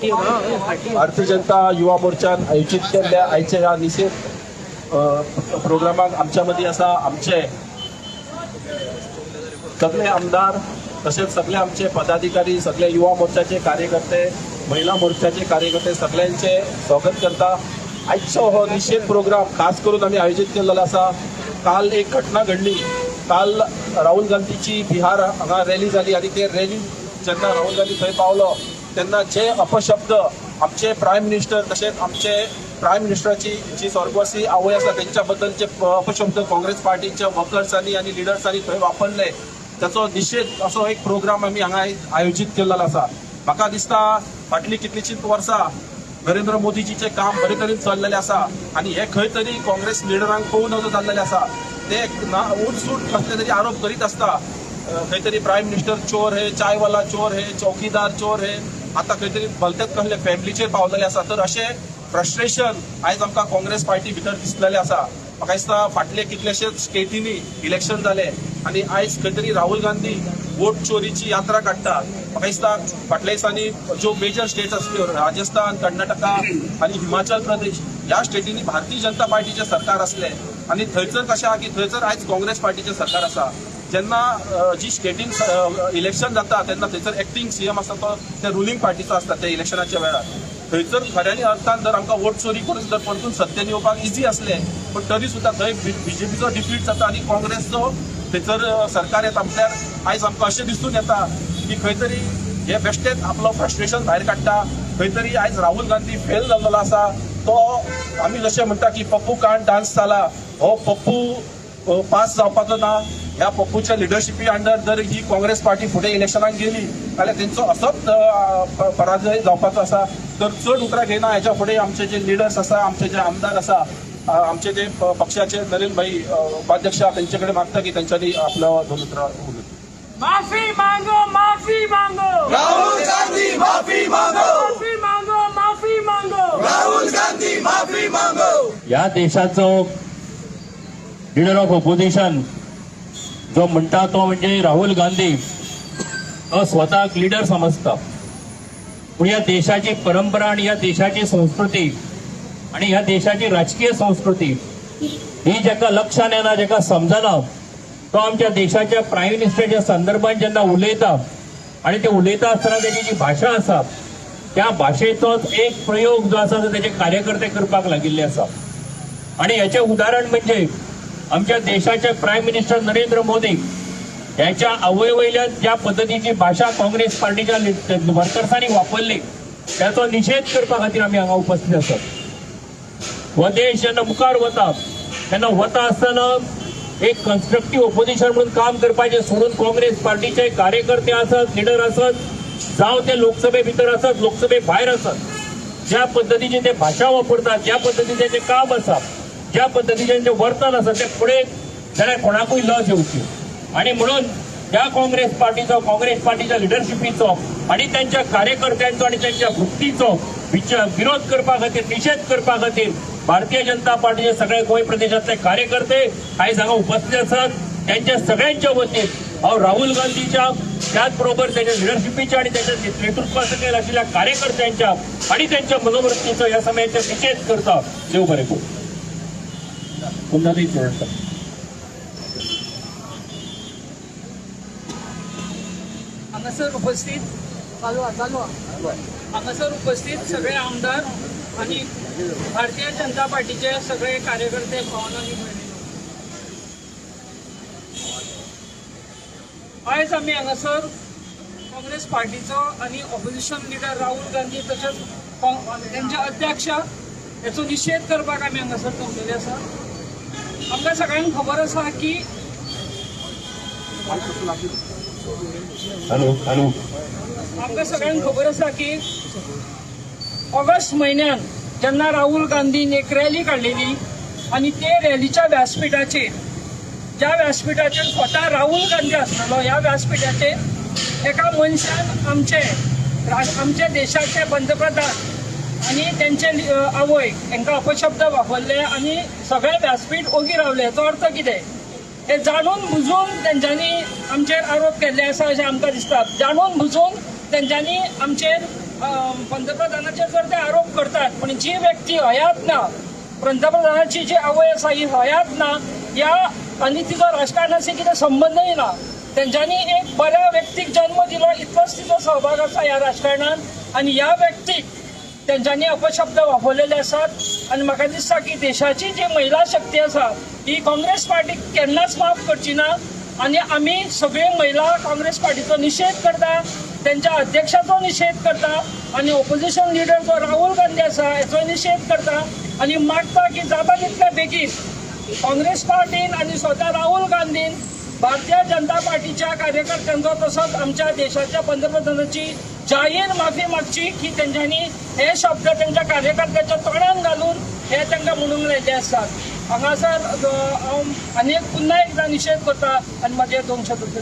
भारतीय जनता युवा मोर्चान आयोजीत केल्ल्या आयच्या ह्या निशेध प्रोग्रामाक आमच्या मदीं आसा आमचे सगळे आमदार, तशेंच सगळे आमचे पदाधिकारी, सगळे युवा मोर्चाचे कार्यकर्ते, महिला मोर्चाचे कार्यकर्ते, सगळ्यांचे स्वागत करता. आयचो हो निशेध प्रोग्राम खास करून आमी आयोजीत केल्लो आसा. काल एक घटना घडली. काल राहुल गांधीची बिहार हांगा रॅली जाली आनी ते रॅली जेन्ना राहुल गांधी थंय पावलो तेन्ना जे अपशब्द आमचे प्रायम मिनिस्टर तशेंच आमचे प्रायम मिनिस्टराची जी स्वर्गवासी आवय आसा तेंच्या बद्दल जे अपशब्द काँग्रेस पार्टीच्या वर्कर्सांनी आनी लिडर्सांनी थंय वापरले, ताचो निशेध असो एक प्रोग्राम आमी हांगा आयोजीत केल्लो आसा. म्हाका दिसता फाटलीं कितलींशींच वर्सां नरेंद्र मोदीजीचें काम बरे तरेन चल्लेलें आसा आनी हे खंय तरी काँग्रेस लिडरांक पळोवन नजो जाल्लेलें आसा. ते ना उठसूट कसले तरी आरोप करीत आसता. खंय तरी प्रायम मिनिस्टर चोर हे, चायवाला चोर हे, चौकीदार चोर हे, आतां खंय तरी भलतेच कसले फॅमिलीचेर पावलेले आसा. तर अशें फ्रस्ट्रेशन आयज आमकां काँग्रेस पार्टी भितर दिसलेलें आसा. म्हाका दिसता फाटले कितलेशेच स्टेटींनी इलेक्शन जाले आनी आयज खंय तरी राहुल गांधी वोट चोरीची यात्रा काडटा. म्हाका दिसता फाटल्या दिसांनी ज्यो मेजर स्टेट्स आसल्यो, राजस्थान, कर्नाटका आनी हिमाचल प्रदेश, ह्या स्टेटींनी भारतीय जनता पार्टीचें सरकार आसलें आनी थंयसर कशें आहा की थंयसर आयज काँग्रेस पार्टीचें सरकार आसा. जेन्ना जी स्टेटीन इलेक्शन जाता तेन्ना थंयसर एक्टींग सीएम आसता तो त्या रुलींग पार्टीचो आसता. त्या इलेक्शनाच्या वेळार थंयसर खऱ्यांनी अर्थान जर आमकां वोट चोरी करून जर परतून सत्तेन येवपाक इजी आसलें, पूण तरी सुद्दां थंय बीजेपीचो डिफीट जाता आनी काँग्रेसचो थंयसर सरकार येता. म्हटल्यार आयज आमकां अशें दिसून येता की खंय तरी हे बेश्टेच आपलो फ्रस्ट्रेशन भायर काडटा. खंय तरी आयज राहुल गांधी फेल जाल्लो आसा. तो आमी जशें म्हणटा की पप्पू कांड डान्स जाला, हो पप्पू पास जावपाचो ना. ह्या पप्पूच्या लिडरशिपी अंडर जर ही काँग्रेस पार्टी फुडें इलेक्शनाक गेली जाल्यार तेंचो असोच पराजय जावपाचो आसा. तर चड उतरां घेयना. हेच्या फुडें आमचे जे लिडर्स आसा, आमचे जे आमदार आसा, आमचे जे पक्षाचे नरेंद्र भाई उपाध्यक्ष आहा, तेंचे कडेन मागता की तेंच्यांनी आपलो दोन उतरां उलयची. माफी मांगो, माफी मांगो. राहुल गांधी, माफी मांगो. माफी मांगो, माफी मांगो. राहुल गांधी, माफी मांगो. ह्या देशाचो लिडर ऑफ ओपोजिशन जो म्हणटा तो म्हणजे राहुल गांधी. तो स्वताक लिडर समजता, पूण ह्या देशाची परंपरा आणि ह्या देशाची संस्कृती आणि ह्या देशाची राजकीय संस्कृती ही ज्याका लक्षात येना, ज्याका समजना, तो आमच्या देशाच्या प्रायम मिनिस्टरच्या संदर्भात जेन्ना उलयता आणि ते उलयता आसतना तेजी जी भाशा आसा, त्या भाशेचोच एक प्रयोग जो आसा तो तेजे कार्यकर्ते करपाक लागिल्ले आसा. आणि याचे उदाहरण म्हणजे आमच्या देशाचे प्रायम मिनिस्टर नरेंद्र मोदी याच्या आवयवयल्यान ज्या पद्दतीची भाशा काँग्रेस पार्टीच्या वर्कर्सांनी वापरली, त्याचो निशेध करपा खातीर आमी हांगा उपस्थित आसात. हो देश जेन्ना मुखार वता तेन्ना वता आसतना एक कन्स्ट्रक्टीव ओपोजिशन म्हणून काम करपाचें सोडून काँग्रेस पार्टीचे कार्यकर्ते आसत, लिडर आसत, जावं ते लोकसभे भितर आसत, लोकसभे भायर आसत, ज्या पद्दतीची ते भाशा वापरतात, ज्या पद्दतीचें ते काम आसा, ज्या पद्दतीचें जें वर्तन आसा, तें फुडें जाल्यार कोणाकूय लज येवची. आणि म्हणून त्या काँग्रेस पार्टीचो, काँग्रेस पार्टीच्या लिडरशिपीचो आणि त्यांच्या कार्यकर्त्यांचो आणि त्यांच्या वृत्तीचो विरोध करपा खातीर, निशेध करपा खातीर भारतीय जनता पार्टीचे सगळे गोंय प्रदेशातले कार्यकर्ते आयज हांगा उपस्थित आसात. त्यांच्या सगळ्यांच्या वतीन हांव राहुल गांधीच्या, त्याच बरोबर त्याच्या लिडरशिपीच्या आणि त्याच्या नेतृत्वा सकयल आशिल्ल्या कार्यकर्त्यांच्या आणि त्यांच्या मनोवृत्तीचो ह्या समयाचेर निशेध करता. देव बरें करूं. पुन्हा ते हांगासर उपस्थित, चालू आहा, चालू आहा. हांगासर उपस्थित सगळे आमदार आणि भारतीय जनता पार्टीचे सगळे कार्यकर्ते, भावांनो आनी भयणींनो, आयज आमी हांगासर काँग्रेस पार्टीचो आनी ऑपोजिशन लिडर राहुल गांधी तशेंच तेंचे अध्यक्ष हेचो निशेध करपाक आमी हांगासर जमलेले आसा. आमकां सगळ्यांक खबर आसा की हॅलो, हॅलो. आमकां सगळ्यांक खबर आसा की ऑगस्ट म्हयन्यान जेन्ना राहुल गांधीन एक रॅली काडलेली आनी ते रॅलीच्या व्यासपिठाचेर, ज्या व्यासपिठाचेर स्वता राहुल गांधी आसलेलो, ह्या व्यासपिठाचेर एका मनशान आमचे देशाचे पंतप्रधान आनी तेंचे आवय हांकां अपशब्द वापरले आनी सगळे व्यासपीठ ओगी रावले. हेचो अर्थ कितें? हे जाणून बुजून तेंच्यांनी आमचेर आरोप केल्ले आसा अशें आमकां दिसता. जाणून बुजून तेंच्यांनी आमचेर पंतप्रधानाचेर जर ते आरोप करतात, पण जी व्यक्ती हयात ना, पंतप्रधानाची जी आवय आसा ही हयात ना ह्या आनी तिचो राजकारणाशी कितें संबंदय ना. तेंच्यांनी एक बऱ्या व्यक्तीक जन्म दिलो इतलोच तिचो सहभाग आसा ह्या राजकारणात आनी ह्या व्यक्तीक तेंच्यांनी अपशब्द वापरलेले आसात. आनी म्हाका दिसता की देशाची जी महिला शक्ती आसा ही काँग्रेस पार्टीक केन्नाच माफ करची ना. आनी आमी सगळे महिला काँग्रेस पार्टीचो निशेध करता, तेंच्या अध्यक्षाचो निशेध करता आनी ओपोजिशन लिडर जो राहुल गांधी आसा हेचो निशेध करता आनी मागता की जाता तितल्या बेगीन काँग्रेस पार्टीन आनी स्वता राहुल गांधीन भारतीय जनता पार्टीच्या कार्यकर्त्यांचो तसोच आमच्या देशाच्या पंतप्रधानाची जाहीर माफी मागची की तेंच्यांनी हे शब्द तेंच्या कार्यकर्त्याच्या तोंडान घालून हे तांकां म्हणूंक लायिल्ले आसात. हांगासर हांव आनी एक पुन्हा एकदा निशेध करता आनी म्हाजे दोन शब्द.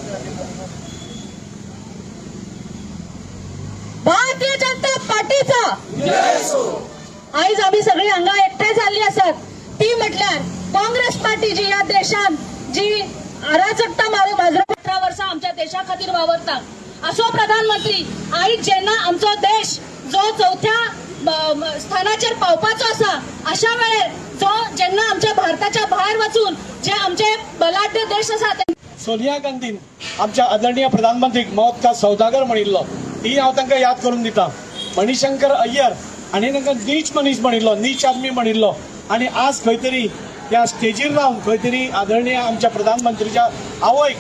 भारतीय जनता पार्टीचा. आयज आमी सगळी हांगा एकठांय जाल्ली आसात ती म्हटल्यार काँग्रेस पार्टी जी ह्या देशान जी अराजकता मारू माजरो 18 वर्सां आमच्या देशा खातीर वावरता असो प्रधानमंत्री आयज जेन्ना आमचो देश जो चवथ्या स्थानाचेर पावपाचो आसा, अशा वेळेर जो जेन्ना आमच्या भारताच्या भायर वचून जे आमचे बलाढ्य देश आसा. सोनिया गांधीन आमच्या आदरणीय प्रधानमंत्रीक मौत का सौदागर म्हणिल्लो, ती हांव तांकां याद करून दिता. मणिशंकर अय्यर हांणी तांकां नीच मनीस म्हणिल्लो, नीच आदमी म्हणिल्लो. आनी आज खंय तरी त्या स्टेजीर रावन खंय तरी आदरणीय आमच्या प्रधानमंत्रीच्या आवयक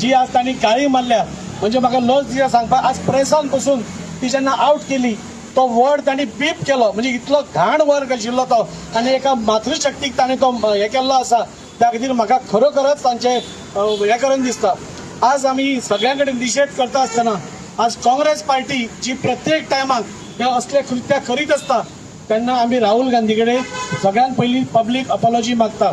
जी आज तांणी गाळी मारल्या, म्हणजे म्हाका लज दिसता सांगपाक. आज प्रेसान बसून ती जेन्ना आवट केली तो वर्ड तांणी बीप केलो, म्हणजे इतलो घाण वर्ग आशिल्लो तो आनी एका मातृशक्तीक ताणें तो हें केल्लो आसा. त्या खातीर म्हाका खरोखरच तांचे हें करून दिसता. आज आमी सगळ्यां कडेन निशेध करता आसतना आज काँग्रेस पार्टी जी प्रत्येक टायमाक हे असले कृत्या करीत आसता तेन्ना आमी राहुल गांधी कडेन सगळ्यात पयलीं पब्लीक अपॉलॉजी मागता.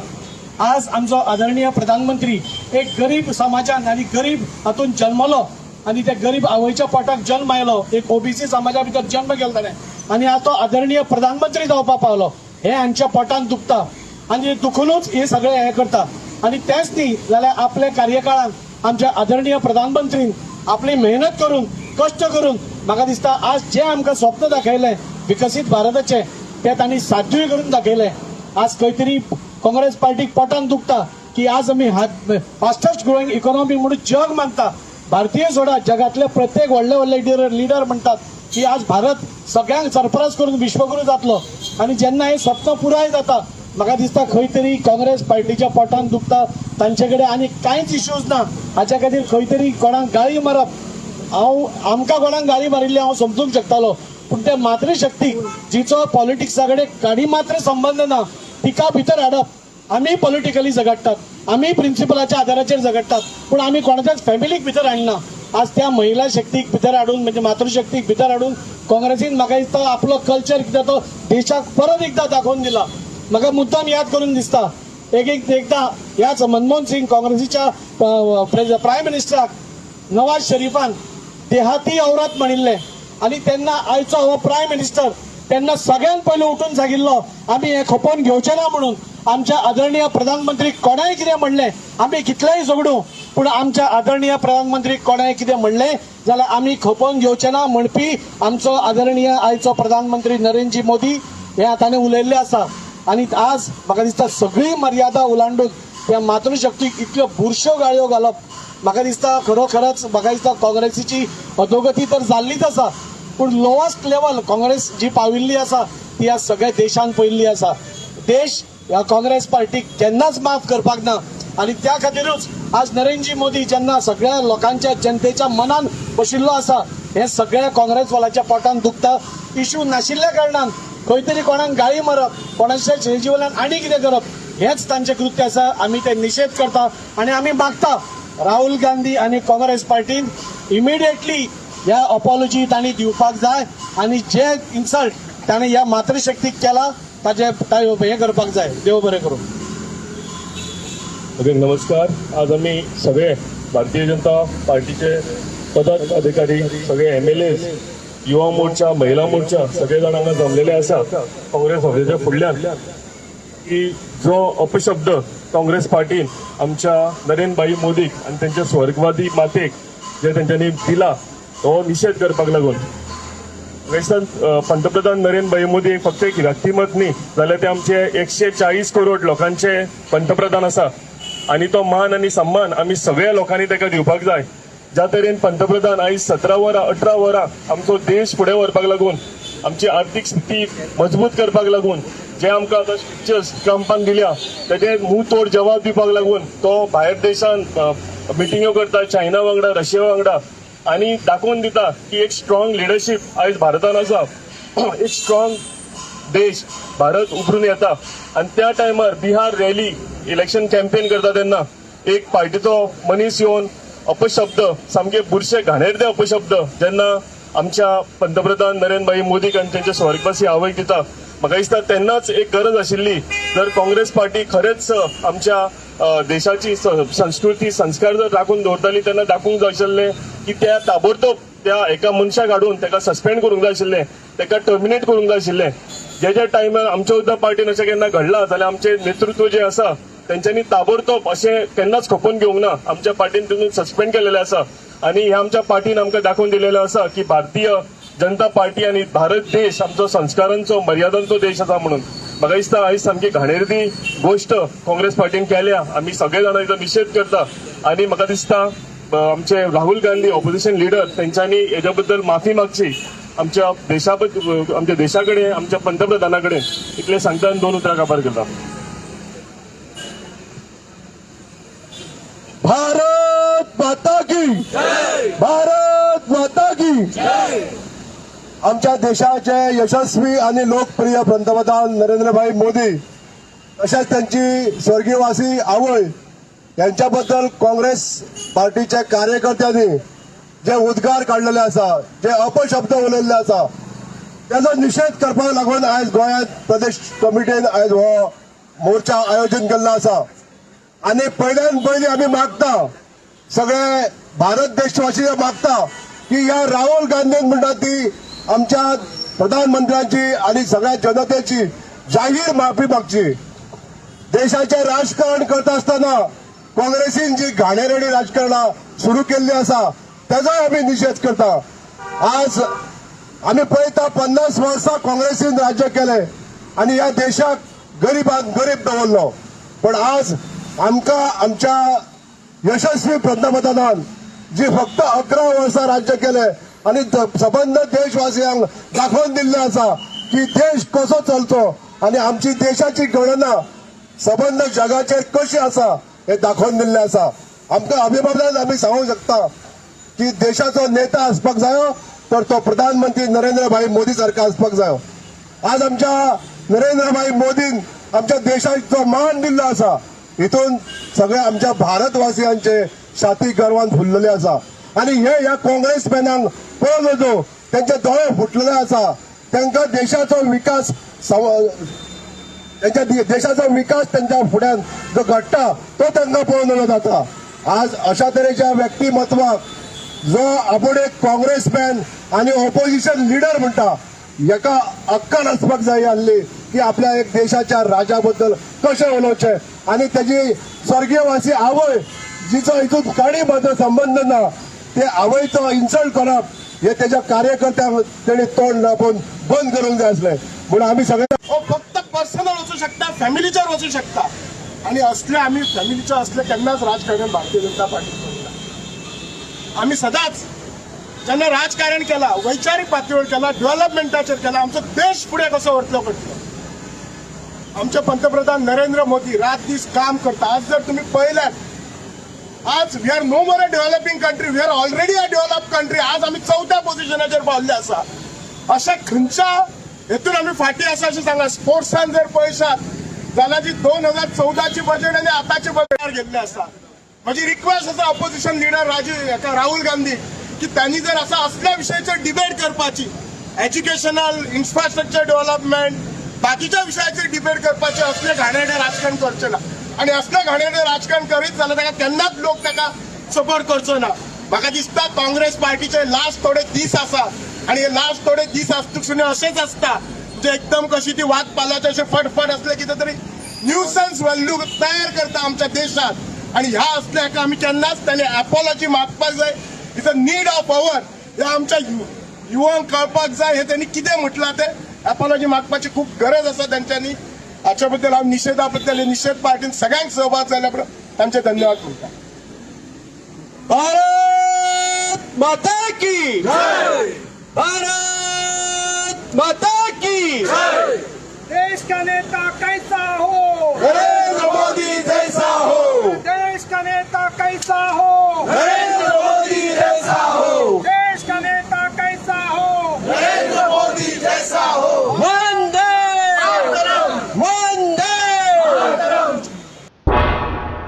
आज आमचो आदरणीय प्रधानमंत्री एक गरीब समाजान आनी गरीब हातून जन्मलो आनी त्या गरीब आवयच्या पोटाक जन्म आयलो, एक ओबीसी समाजा भितर जन्म केलो ताणें आनी आतां तो आदरणीय प्रधानमंत्री जावपाक पावलो. हें हांच्या पोटान दुखता आनी दुखुनूच हे सगळें हें करता. आनी तेंच न्ही जाल्यार आपल्या कार्यकाळांत आमच्या आदरणीय प्रधानमंत्रीन आपली मेहनत करून, कश्ट करून म्हाका दिसता आज जें आमकां स्वप्न दाखयलें विकसीत भारताचें तें तांणी साध्यूय करून दाखयलें. आज खंय तरी काँग्रेस पार्टीक पोटान दुखता की आज आमी फास्टस्ट ग्रोईंग इकॉनॉमी म्हणून जग मानता. भारतीय सोडा, जगातले प्रत्येक व्हडले व्हडले लिडर म्हणटात की आज भारत सगळ्यांक सरप्राज करून विश्वगुरू जातलो. आनी जेन्ना हें स्वप्न पुराय जाता म्हाका दिसता खंय तरी काँग्रेस पार्टीच्या पोटान दुखता. तांचे कडेन आनी कांयच इश्यूज ना. हाच्या खातीर खंय तरी कोणाक गाळी मारप, हांव आमकां कोणाक गाळी मारिल्ली हांव समजूंक शकतालो, पूण त्या मातृशक्तीक जिचो पॉलिटिक्सा कडेन काडी मात्र संबंद ना तिका भितर हाडप. आमी पॉलिटिकली झगडटात, आमी प्रिंसिपलाच्या आधाराचेर झगडटात, पूण आमी कोणाच्याच फॅमिलीक भितर हाडना. आज त्या महिला शक्तीक भितर हाडून, म्हणजे मातृशक्तीक भितर हाडून काँग्रेसीन म्हाका दिसता आपलो कल्चर कितें तो देशाक परत एकदां दाखोवन दिला. म्हाका मुद्दाम याद करून दिसता एक एक एकदां ह्याच मनमोहन सिंग काँग्रेसीच्या प्रायम मिनिस्टराक नवाज शरीफान देहाती औरत म्हणिल्लें आनी तेन्ना आयचो हो प्रायम मिनिस्टर तेन्ना सगळ्यात पयलीं उठून सांगिल्लो आमी हें खपोवन घेवचे ना म्हणून. आमच्या आदरणीय प्रधानमंत्री कोणाय कितें म्हणलें आमी कितलेय झगडूं, पूण आमच्या आदरणीय प्रधानमंत्री कोणाय कितें म्हणलें जाल्यार आमी खपोवन घेवचे ना म्हणपी आमचो आदरणीय आयचो प्रधानमंत्री नरेंद्र मोदी हे ताणें उलयल्लें आसा. आनी आज म्हाका दिसता सगळी मर्यादा ओलांडून त्या मातृशक्तीक इतल्यो बुरश्यो गाळयो घालप म्हाका दिसता खरोखरच म्हाका दिसता काँग्रेसीची अधोगती तर जाल्लीच आसा, पूण लोवस्ट लेवल काँग्रेस जी पाविल्ली आसा ती आज सगळ्या देशान पयल्ली आसा. देश ह्या काँग्रेस पार्टीक केन्नाच माफ करपाक ना आनी त्या खातीरूच आज नरेंद्र मोदी जेन्ना सगळ्या लोकांच्या जनतेच्या मनान बशिल्लो आसा हें सगळ्या काँग्रेसवाल्याच्या पोटान दुखता. इशू नाशिल्ल्या कारणान खंय तरी कोणाक गाळी मारप, कोणाच्या स्टेजी वयल्यान आनी कितें करप हेंच तांचें कृत्य आसा. आमी ते निशेध करता आनी आमी मागता राहुल गांधी आनी काँग्रेस पार्टीन इमिडिएटली ह्या अपॉलॉजी तांणी दिवपाक जाय आनी जे इन्सल्ट ताणें ह्या मातृशक्तीक केला ताजे हें करपाक जाय. देव बरें करूं. सगळ्यांक नमस्कार. आज आमी सगळे भारतीय जनता पार्टीचे पदाधिकारी, सगळे एमएलए, युवा मोर्चा, महिला मोर्चा सगळे जाण हांगा जमलेले आसा काँग्रेस ऑफिसाच्या फुडल्यान की जो अपशब्द काँग्रेस पार्टीन आमच्या नरेंद्र मोदीक आनी त्यांच्या स्वर्गवादी मातेक जे तेंच्यांनी दिला तो निशेध करपाक लागून. म्हाका पंतप्रधान नरेंद्र भाई मोदी फक्त एक व्यक्तिमत्व न्ही, जाल्यार ते आमचे 140 करोड लोकांचे पंतप्रधान आसा आनी तो मान आनी सन्मान आमी सगळ्या लोकांनी ताका दिवपाक जाय. ज्या तरेन पंतप्रधान आयज 17 वरां, 18 वरां आमचो देश फुडें व्हरपाक लागून, आमची आर्थीक स्थिती मजबूत करपाक लागून, जे आमकां आतां स्ट्रक्चर्स ट्रंपान दिल्या तेजे मुंह तोड जबाब दिवपाक लागून तो भायर देशान मिटिंग्यो करता, चायना वांगडा, रशिया वांगडा, आनी दाखोवन दिता की एक स्ट्रॉंग लिडरशीप आयज भारतान आसा, एक स्ट्रॉंग देश भारत उभरून येता. आनी त्या टायमार बिहार रॅली, इलेक्शन कॅम्पेन करता तेन्ना एक पार्टीचो मनीस येवन अपशब्द, सामके बुरशे घाणेरडे अपशब्द जेन्ना आमच्या पंतप्रधान नरेंद्रभाई मोदीक आनी त्यांच्या स्वर्गवासी आवयक दिता, म्हाका दिसता तेन्नाच एक गरज आशिल्ली, जर काँग्रेस पार्टी खरेंच आमच्या देशाची संस्कृती, संस्कार जर राखून दवरताली, तेन्ना दाखोवंक जाय आशिल्लें की त्या ताबडतोब त्या एका मनशाक हाडून ताका सस्पेंड करूंक जाय आशिल्लें, ताका टर्मिनेट करूंक जाय आशिल्लें. जे ज्या टायमार आमच्या सुद्दां पार्टीन अशें केन्ना घडलां जाल्यार आमचें नेतृत्व जें आसा तेंच्यांनी ताबडतोब अशें केन्नाच खपोवन घेवंक ना. आमच्या पार्टीन तितून सस्पेंड केलेलें आसा आनी ह्या आमच्या पार्टीन आमकां दाखोवन दिलेलें आसा की भारतीय जनता पार्टी आनी भारत देश आमचो संस्कारांचो, मर्यादांचो देश आसा. म्हणून म्हाका दिसता आयज सामकी घाणेरडी गोश्ट काँग्रेस पार्टीन केल्या. आमी सगळे जाणां हेजो निशेध करता आनी म्हाका दिसता आमचे राहुल गांधी, ऑपोजिशन लिडर, तेंच्यांनी हेज्या बद्दल माफी मागची आमच्या देशा बद्दल, आमच्या देशा कडेन, आमच्या पंतप्रधाना कडेन. इतलें सांगता आनी दोन उतरां काबार करता. भारत माता की! भारत माता की! आमच्या देशाचे यशस्वी आणि लोकप्रिय पंतप्रधान नरेंद्रभाई मोदी तसेच त्यांची स्वर्गीयवासी आवय यांच्याबद्दल काँग्रेस पार्टीच्या कार्यकर्त्यांनी जे उद्गार काडलेले आसा, जे अपशब्द उलयल्ले आसा, त्याचो निशेध करपाक लागून आयज गोंयांत प्रदेश कमिटीन आयज हो मोर्चा आयोजन केल्लो आसा. आणि पयल्यान पयलीं आमी मागता, सगळे भारत देशवासी मागता की ह्या राहुल गांधीन म्हणटा ती आमच्या प्रधानमंत्र्यांची आणि सगळ्या जनतेची जाहीर माफी मागची. देशाचें राजकारण करता आसतना काँग्रेसीन जी घाणेरडी राजकारणां सुरू केल्ली आसा तेजोय आमी निशेध करता. आज आमी पळयता, 50 वर्सां काँग्रेसीन राज्य केलें आनी ह्या देशाक गरिबान गरीब दवरलो. पण आज आमकां आमच्या यशस्वी पंतप्रधानान जी फक्त 11 वर्सां राज्य केलें आनी सबंद देशवासियांक दाखोवन दिल्लें आसा की देश कसो चलचो आनी आमची देशाची गणना सबंद जगाचेर कशी आसा हे दाखोवन दिल्लें आसा. आमकां अभिमानान आमी सांगूंक शकता की देशाचो नेता आसपाक जायो तर तो प्रधानमंत्री नरेंद्रभाई मोदी सारखा आसपाक जायो. आज आमच्या नरेंद्रभाई मोदीन आमच्या देशाचो मान दिल्लो आसा. हितून सगळ्या आमच्या भारतवासियांचे छाती गर्वान फुललेले आसा. आणि हे ह्या काँग्रेसमॅनांक पळोवन वचो, त्यांचे दोळे फुटलेले आसा. तांकां देशाचो विकास त्यांच्या देशाचो विकास त्यांच्या फुड्यान जो घडटा तो तांकां पळोवन जाता. आज अशा तरेच्या व्यक्तिमत्वाक, जो आपूण एक काँग्रेसमॅन आनी ऑपोजिशन लिडर म्हणटा, हेका अक्कल आसपाक जाय आसली की आपल्या एक देशाच्या राजा बद्दल कशें उलोवचें आनी तेजी स्वर्गीयवासी आवय, जिचो हितून काणी मात्र संबंद ना, ते आवयचो इन्सल्ट करप हे तेच्या कार्यकर्त्यांक तेणी तोंड दाखोवन बंद करूंक जाय आसलें. म्हणून आमी सगळे हो फक्त पर्सनल वचू शकता, फॅमिलीचेर वचू शकता आणि असले आम्ही फॅमिलीचे असले केन्नाच राजकारण भारतीय जनता पार्टी करिना. आम्ही सदांच जेन्ना राजकारण केला, वैचारीक पातळीवर केला, डेव्हलपमेंटाचेर केला, आमचो देश फुडें कसो व्हरतलो करतलो. आमचे पंतप्रधान नरेंद्र मोदी रात दीस काम करता. आज जर तुम्ही पळयल्यात, आज we are no more a developing country, we are already a developed country. आज आमी चवथ्या पोझिशनाचेर पावल्ले आसा. अशें खंयच्या हेतून आमी फाटीं आसा अशें सांगा. स्पोर्ट्सान जर पळयशात जाल्यार जी 2014ची बजेट आनी आतांची बजेट गेल्ले आसा. म्हजी रिक्वेस्ट आसा ऑपोजिशन लिडर राजीव हेका राहुल गांधी की त्यांनी जर असं असल्या विशयाचेर डिबेट करपाची, एज्युकेशनल, इन्फ्रास्ट्रक्चर डेव्हलपमेंट, बाकीच्या विशयाचेर डिबेट करपाचे, असले घाणेरडे राजकारण करचे ना. आणि असले घाणेरडे राजकारण करीत जाल्यार ताका केन्नाच लोक ताका सपोर्ट करचो ना. म्हाका दिसता काँग्रेस पार्टीचे लास्ट थोडे दीस आसा आणि हे लास्ट थोडे दीस आसतून अशेंच आसता, म्हणजे एकदम कशी ती वाद पालाचे अशे फटफट असले कितें तरी न्यूसन्स व्हॅल्यू तयार करता आमच्या देशात. आणि ह्या असल्या हाका आमी केन्नाच ताणें एपॉलॉजी मागपाक जाय. It's a need of our. ह्या आमच्या युवांक कळपाक जाय हे त्यांनी कितें म्हटलां तें. एपॉलॉजी मागपाची खूब गरज आसा तेंच्यांनी. हाच्या बद्दल हांव निशेधा बद्दल, निशेध पार्टीन सगळ्यांक सहभाग जाल्या बरोबर तांचे धन्यवाद म्हणटा. भारत माता की, भारत माता की. देश का नेता कैसा हो? नरेंद्र मोदी जैसा हो. देश का नेता कैसा हो? नरेंद्र मोदी जैसा हो. देश का नेता कैसा हो? नरेंद्र मोदी जैसा हो. वंदे, वंदे.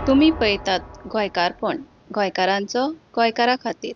तुमी पळयतात गोंयकारपण, गोंयकारांचो गोंयकारा खातीर.